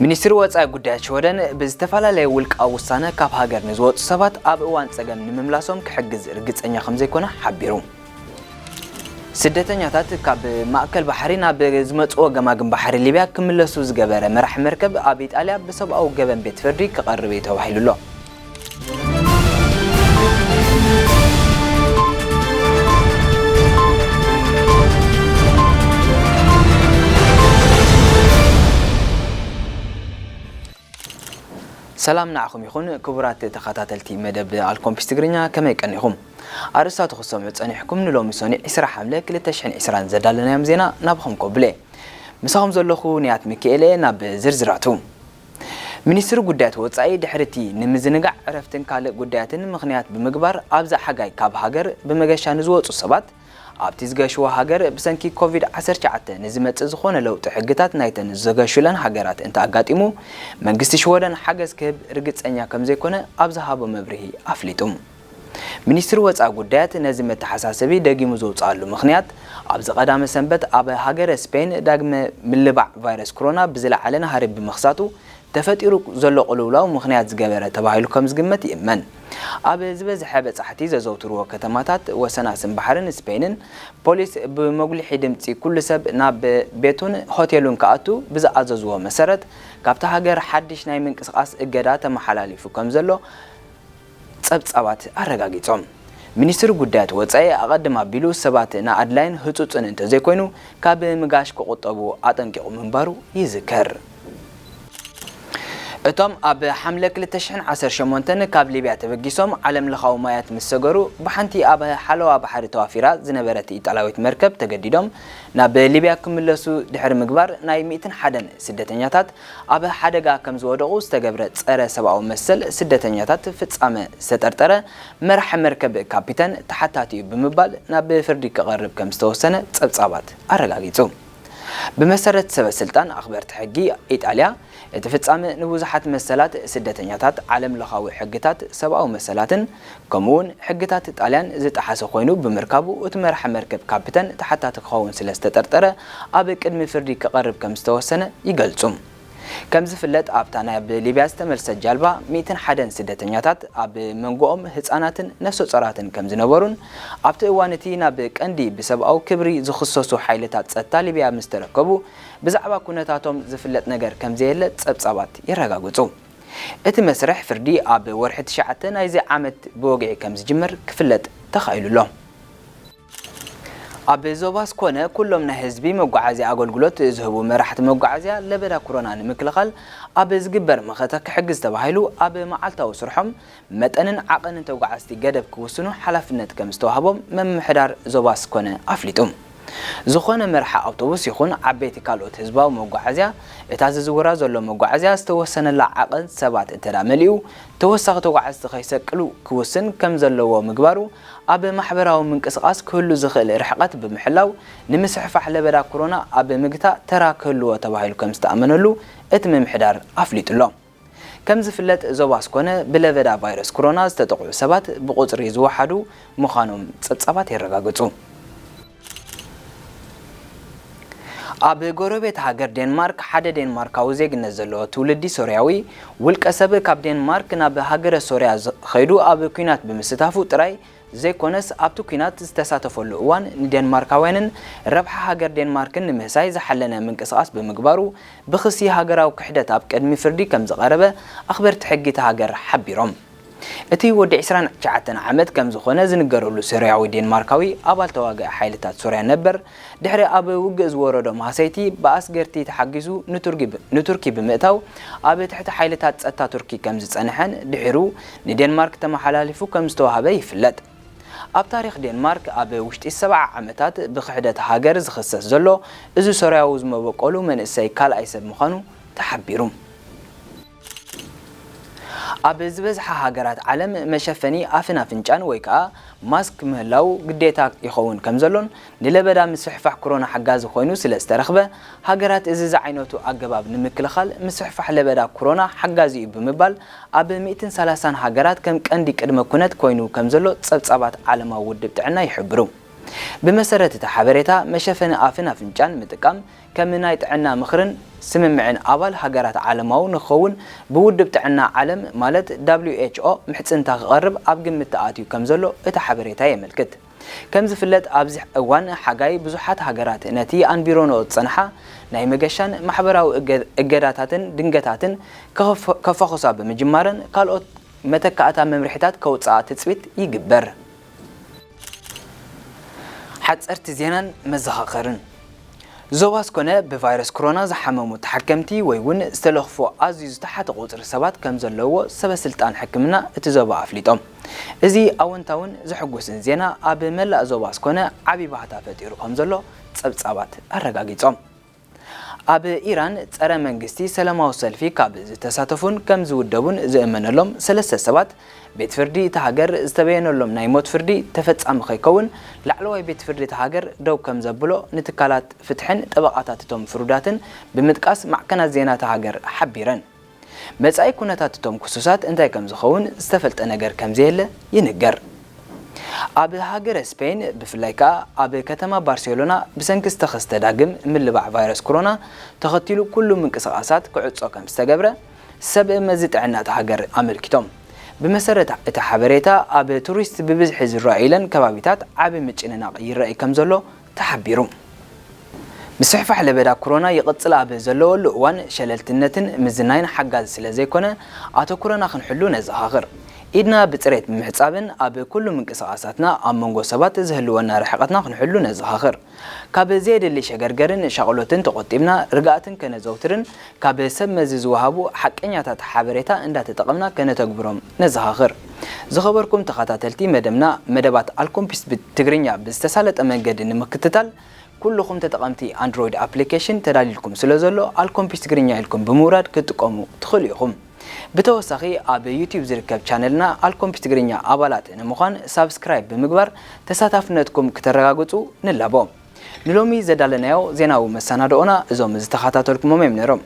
ሚኒስትሪ ወጻኢ ጉዳያት ሽወደን ብዝተፈላለየ ውልቃዊ ውሳነ ካብ ሃገር ንዝወጹ ሰባት ኣብ እዋን ጸገም ንምምላሶም ክሕግዝ ርግጸኛ ከም ዘይኮነ ሓቢሩ። ስደተኛታት ካብ ማእከል ባሕሪ ናብ ዝመጽዎ ገማግም ባሕሪ ሊብያ ክምለሱ ዝገበረ መራሕ መርከብ ኣብ ኢጣልያ ብሰብኣዊ ገበን ቤት ፍርዲ ክቐርብ እዩ ተባሂሉ ኣሎ። ሰላም ንዓኹም ይኹን ክቡራት ተኸታተልቲ መደብ ኣልኮምፒስ ትግርኛ፣ ከመይ ቀኒኹም? ኣርእስታቱ ክሰምዑ ጸኒሕኩም። ንሎሚ ሰኑይ ዕስራ ሓምለ ክልተ ሽሕን ዕስራን ዘዳለናዮም ዜና ናብኹም ከብለ። ምሳኹም ዘለኹ ንያት ሚካኤለ። ናብ ዝርዝራቱ። ሚኒስትሪ ጉዳያት ወጻኢ ድሕርቲ ንምዝንጋዕ ዕረፍትን ካልእ ጉዳያትን ምኽንያት ብምግባር ኣብዚ ሓጋይ ካብ ሃገር ብመገሻ ንዝወጹ ሰባት ኣብቲ ዝገሽዎ ሃገር ብሰንኪ ኮቪድ ዓሰርተ ትሽዓተ ንዝመጽእ ዝኾነ ለውጢ ሕግታት ናይተን ዝገሹለን ሃገራት እንተኣጋጢሙ መንግስቲ ሽወደን ሓገዝ ክህብ ርግጸኛ ከም ዘይኮነ ኣብ ዝሃቦ መብርሂ ኣፍሊጡ። ሚኒስትሪ ወጻኢ ጉዳያት ነዚ መተሓሳሰቢ ደጊሙ ዘውጽኣሉ ምኽንያት ኣብዚ ቀዳመ ሰንበት ኣብ ሃገረ ስፔን ዳግመ ምልባዕ ቫይረስ ኮሮና ብዝለዓለ ናህሪ ብምኽሳቱ ተፈጢሩ ዘሎ ቅልውላው ምኽንያት ዝገበረ ተባሂሉ ከም ዝግመት ይእመን። ኣብ ዝበዝሐ በጻሕቲ ዘዘውትርዎ ከተማታት ወሰናስን ባሕርን ስፔንን ፖሊስ ብመጉልሒ ድምጺ ኩሉ ሰብ ናብ ቤቱን ሆቴሉን ክኣቱ ብዝኣዘዝዎ መሰረት ካብታ ሃገር ሓድሽ ናይ ምንቅስቓስ እገዳ ተመሓላሊፉ ከም ዘሎ ጸብጻባት ኣረጋጊጾም። ሚኒስትሪ ጉዳያት ወጻኢ ኣቐድም ኣቢሉ ሰባት ንኣድላይን ህጹጽን እንተዘይኮይኑ ካብ ምጋሽ ክቑጠቡ ኣጠንቂቑ ምንባሩ ይዝከር። እቶም ኣብ ሓምለ ክልተ ሽሕን ዓሰርተ ሸሞንተን ካብ ሊብያ ተበጊሶም ዓለም ለኻዊ ማያት ምስ ሰገሩ ብሓንቲ ኣብ ሓለዋ ባሕሪ ተዋፊራ ዝነበረት ኢጣልያዊት መርከብ ተገዲዶም ናብ ሊብያ ክምለሱ ድሕሪ ምግባር ናይ ሚእትን ሓደን ስደተኛታት ኣብ ሓደጋ ከም ዝወደቑ ዝተገብረ ጸረ ሰብኣዊ መሰል ስደተኛታት ፍጻመ ዝተጠርጠረ መራሕ መርከብ ካፒተን ተሓታቲ እዩ ብምባል ናብ ፍርዲ ክቐርብ ከም ዝተወሰነ ጸብጻባት ኣረጋጊጹ። ብመሰረት ሰበ ስልጣን ኣኽበርቲ ሕጊ ኢጣልያ፣ እቲ ፍጻመ ንብዙሓት መሰላት ስደተኛታት፣ ዓለም ለኻዊ ሕግታት ሰብኣዊ መሰላትን ከምኡውን ሕግታት ጣልያን ዝጠሓሰ ኮይኑ ብምርካቡ እቲ መራሕ መርከብ ካፒተን ተሓታቲ ክኸውን ስለ ዝተጠርጠረ ኣብ ቅድሚ ፍርዲ ክቐርብ ከም ዝተወሰነ ይገልጹ። ከም ዝፍለጥ ኣብታ ናብ ሊብያ ዝተመልሰት ጃልባ ሚእትን ሓደን ስደተኛታት ኣብ መንጎኦም ህጻናትን ነፍሰ ጾራትን ከም ዝነበሩን ኣብቲ እዋን እቲ ናብ ቀንዲ ብሰብኣዊ ክብሪ ዝኽሰሱ ሓይልታት ጸጥታ ሊብያ ምስ ተረከቡ ብዛዕባ ኩነታቶም ዝፍለጥ ነገር ከም ዘየለ ጸብጻባት የረጋግጹ። እቲ መስርሕ ፍርዲ ኣብ ወርሒ ትሽዓተ ናይዚ ዓመት ብወግዒ ከም ዝጅመር ክፍለጥ ተኻኢሉ ኣሎ። ኣብ ዞባ ስኮነ ኩሎም ናይ ህዝቢ መጓዓዝያ ኣገልግሎት ዝህቡ መራሕቲ መጓዓዝያ ለበዳ ኮሮና ንምክልኻል ኣብ ዝግበር መኸተ ክሕግዝ ተባሂሉ ኣብ መዓልታዊ ስርሖም መጠንን ዓቐንን ተጓዓዝቲ ገደብ ክውስኑ ሓላፍነት ከም ዝተዋህቦም ምምሕዳር ዞባ ስኮነ ኣፍሊጡ። ዝኾነ መርሓ ኣውቶቡስ ይኹን ዓበይቲ ካልኦት ህዝባዊ መጓዓዝያ፣ እታ ዝዝውራ ዘሎ መጓዓዝያ ዝተወሰነላ ዓቐን ሰባት እንተዳ መሊኡ፣ ተወሳኺ ተጓዓዝቲ ከይሰቅሉ ክውስን ከም ዘለዎ ምግባሩ፣ ኣብ ማሕበራዊ ምንቅስቓስ ክህሉ ዝኽእል ርሕቐት ብምሕላው፣ ንምስሕፋሕ ለበዳ ኮሮና ኣብ ምግታእ ተራ ክህልዎ ተባሂሉ ከም ዝተኣመነሉ እቲ ምምሕዳር ኣፍሊጡ ኣሎ። ከም ዝፍለጥ፣ ዞባ ስኮነ ብለበዳ ቫይረስ ኮሮና ዝተጠቕዑ ሰባት ብቑጽሪ ዝወሓዱ ምዃኖም ጸብጻባት የረጋግጹ። ኣብ ጎረቤት ሃገር ዴንማርክ፣ ሓደ ዴንማርካዊ ዜግነት ዘለዎ ትውልዲ ሶርያዊ ውልቀ ሰብ ካብ ዴንማርክ ናብ ሃገረ ሶርያ ዝ-፣ ኸይዱ ኣብ ኲናት ብምስታፉ ጥራይ ዘይኮነስ፣ ኣብቲ ኲናት ዝተሳተፈሉ እዋን ንዴንማርካውያንን ረብሓ ሃገር ዴንማርክን ንምህሳይ ዝሓለነ ምንቅስቓስ ብምግባሩ ብኽሲ ሃገራዊ ክሕደት ኣብ ቅድሚ ፍርዲ ከም ዝቐረበ ኣኽበርቲ ሕጊ እታ ሃገር ሓቢሮም። እቲ ወዲ ዕስራን ትሽዓተን ዓመት ከም ዝኾነ ዝንገረሉ ሶርያዊ ዴንማርካዊ ኣባል ተዋጋኢ ሓይልታት ሶርያ ነበር፣ ድሕሪ ኣብ ውግእ ዝወረዶ ማህሰይቲ ብኣስገርቲ ተሓጊዙ ንቱርኪ ብ-፣ ንቱርኪ ብምእታው ኣብ ትሕቲ ሓይልታት ጸጥታ ቱርኪ ከም ዝጸንሐን ድሒሩ ንዴንማርክ ተመሓላሊፉ ከም ዝተዋህበ ይፍለጥ። ኣብ ታሪኽ ዴንማርክ ኣብ ውሽጢ ሰብዓ ዓመታት ብክሕደት ሃገር ዝኽሰስ ዘሎ እዚ ሶርያዊ ዝመበቆሉ መንእሰይ ካልኣይ ሰብ ምዃኑ ተሓቢሩ። ኣብ ዝበዝሓ ሃገራት ዓለም መሸፈኒ ኣፍን ኣፍንጫን ወይ ከኣ ማስክ ምህላው ግዴታ ይኸውን ከም ዘሎን ንለበዳ ምስሕፋሕ ኮሮና ሓጋዚ ኮይኑ ስለ ዝተረኽበ፣ ሃገራት እዚ ዝዓይነቱ ኣገባብ ንምክልኻል ምስሕፋሕ ለበዳ ኮሮና ሓጋዚ እዩ ብምባል ኣብ ሚእትን ሰላሳን ሃገራት ከም ቀንዲ ቅድመ ኩነት ኮይኑ ከም ዘሎ ጸብጻባት ዓለማዊ ውድብ ጥዕና ይሕብሩ። ብመሰረት እቲ ሓበሬታ፣ መሸፈኒ ኣፍን ኣፍንጫን ምጥቃም ከም ናይ ጥዕና ምኽርን ስምምዕን ኣባል ሃገራት ዓለማዊ ንክኸውን ብውድብ ጥዕና ዓለም ማለት W H O ምሕጽንታ ክቐርብ ኣብ ግምት ተኣትዩ ከም ዘሎ እቲ ሓበሬታ የመልክት። ከም ዝፍለጥ፣ ኣብዚ እዋን ሓጋይ ብዙሓት ሃገራት ነቲ ኣንቢሮንኦ ዝጸንሓ ናይ መገሻን ማሕበራዊ እገ- እገዳታትን ድንገታትን ከኸፍ- ከፋኹሳ ብምጅማረን ካልኦት መተካእታ መምርሒታት ከውጽኣ ትጽቢት ይግበር። ሓጸርቲ ዜናን መዘኻኸርን። ዞባ ስኮነ ብቫይረስ ኮሮና ዝሓመሙ ተሓከምቲ ወይ እውን ዝተለኽፉ ኣዝዩ ዝተሓተ ቁጽሪ ሰባት ከም ዘለዎ ሰበ ስልጣን ሕክምና እቲ ዞባ ኣፍሊጦም። እዚ ኣወንታውን ዘሐጉስን ዜና ኣብ መላእ ዞባ ስኮነ ዓቢ ባህታ ፈጢሩ ከም ዘሎ ጸብጻባት ኣረጋጊጾም። ኣብ ኢራን ጸረ መንግስቲ ሰላማዊ ሰልፊ ካብ ዝተሳተፉን ከም ዝውደቡን ዝእመነሎም ሰለስተ ሰባት ቤት ፍርዲ እታ ሃገር ዝተበየነሎም ናይ ሞት ፍርዲ ተፈጻሚ ከይከውን ላዕለዋይ ቤት ፍርዲ እታ ሃገር ደው ከም ዘብሎ ንትካላት ፍትሕን ጠበቓታት እቶም ፍሩዳትን ብምጥቃስ ማዕከናት ዜና እታ ሃገር ሓቢረን። መጻኢ ኩነታት እቶም ክሱሳት እንታይ ከም ዝኸውን ዝተፈልጠ ነገር ከም ዘየለ ይንገር። ኣብ ሃገረ ስፔን ብፍላይ ከኣ ኣብ ከተማ ባርሴሎና ብሰንኪ ዝተኸስተ ዳግም ምልባዕ ቫይረስ ኮሮና ተኸቲሉ ኩሉ ምንቅስቓሳት ክዕጾ ከም ዝተገብረ ሰብ መዚ ጥዕና እታ ሃገር ኣመልኪቶም። ብመሰረት እቲ ሓበሬታ ኣብ ቱሪስት ብብዝሒ ዝረኣዩለን ከባቢታት ዓቢ ምጭንናቕ ይረኣይ ከም ዘሎ ተሓቢሩ። ምስፍሕፋሕ ለበዳ ኮሮና ይቕጽል ኣብ ዘለወሉ እዋን ሸለልትነትን ምዝናይን ሓጋዚ ስለ ዘይኮነ ኣተኩሮና ክንሕሉ ነዘኻኽር። ኢድና ብጽሬት ብምሕጻብን ኣብ ኩሉ ምንቅስቓሳትና ኣብ መንጎ ሰባት ዝህልወና ርሕቐትና ክንሕሉ ነዘኻኽር። ካብ ዘየድሊ ሸገርገርን ሻቕሎትን ተቖጢብና ርግኣትን ከነዘውትርን ካብ ሰብ መዚ ዝወሃቡ ሓቀኛታት ሓበሬታ እንዳተጠቐምና ከነተግብሮም ነዘኻኽር። ዝኸበርኩም ተኸታተልቲ መደብና፣ መደባት ኣልኮምፒስ ብትግርኛ ብዝተሳለጠ መንገዲ ንምክትታል ኩልኹም ተጠቐምቲ ኣንድሮይድ ኣፕሊኬሽን ተዳልዩልኩም ስለ ዘሎ ኣልኮምፒስ ትግርኛ ኢልኩም ብምውራድ ክትጥቀሙ ትኽእሉ ኢኹም። ብተወሳኺ ኣብ ዩቲዩብ ዝርከብ ቻነልና ኣልኮምፒስ ትግርኛ ኣባላት ንምዃን ሳብስክራይብ ብምግባር ተሳታፍነትኩም ክተረጋግጹ ንላቦ። ንሎሚ ዘዳለናዮ ዜናዊ መሰናድኦና እዞም ዝተኸታተልኩሞም እዮም ነይሮም።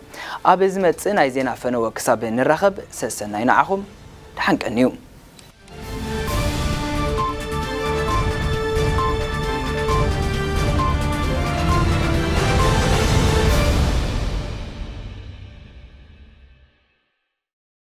ኣብ ዝመጽእ ናይ ዜና ፈነወ ክሳብ ንራኸብ ሰሰናይ ንዓኹም፣ ደሓን ቀንዩ።